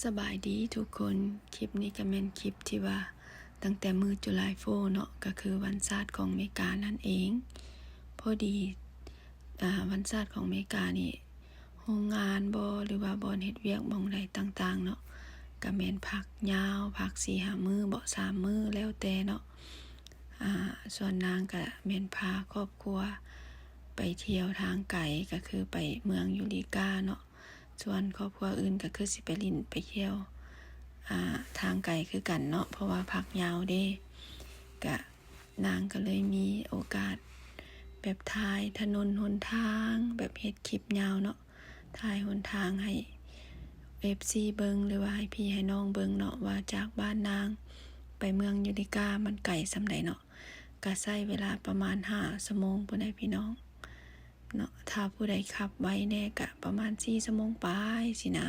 ສະບາຍດີທຸກຄົນ, ຄລິບນີ້ກໍແມ່ນຄລິບທີ່ວ່າຕັ້ງແຕ່ມື້ July Fourth ເນາະ, ກໍຄືວັນຊາດຂອງເມການັ້ນເອງ. ພໍດີ ອາ ວັນຊາດຂອງເມການີ້ ໂຮງງານບໍ ຫຼືວ່າບ່ອນເຮັດວຽກໝ່ອງໃດຕ່າງໆເນາະ ກໍແມ່ນພັກຍາວ, ພັກສີ່ຫ້າມື້ບໍ ສາມມື້ ແລ້ວແຕ່ເນາະ. ອາ ສ່ວນນາງກໍແມ່ນພາຄອບຄົວໄປທ່ຽວທາງໄກ ກໍຄືໄປເມືອງຢູລິກາເນາະ. ສ່ວນຄອບຄົວອື່ນກໍຄືຊິໄປຫຼິ້ນໄປທ່ຽວ ອາ ທາງໄກຄືກັນເນາະ ເພາະວ່າພັກຍາວເດ້. ກະ ນາງກໍເລີຍມີໂອກາດແບບຖ່າຍຖະໜົນຫົນທາງ ແບບເຮັດຄລິບຍາວເນາະ, ຖ່າຍຫົນທາງໃຫ້ເອັຟຊີເບິ່ງ ຫຼືວ່າໃຫ້ພີ່ໃຫ້ນ້ອງເບິ່ງເນາະ ວ່າຈາກບ້ານນາງໄປເມືອງຢູລິກາມັນໄກສ່ຳໃດເນາະ. ກະໃຊ້ເວລາປະມານຫ້າຊົ່ວໂມງພຸ້ນໃດ໋ພີ່ນ້ອງເນາະ, ຖ້າຜູ້ໃດຂັບໄວແດ່ກະປະມານສີ່ຊົ່ວໂມງປາຍຊີ້ນະ.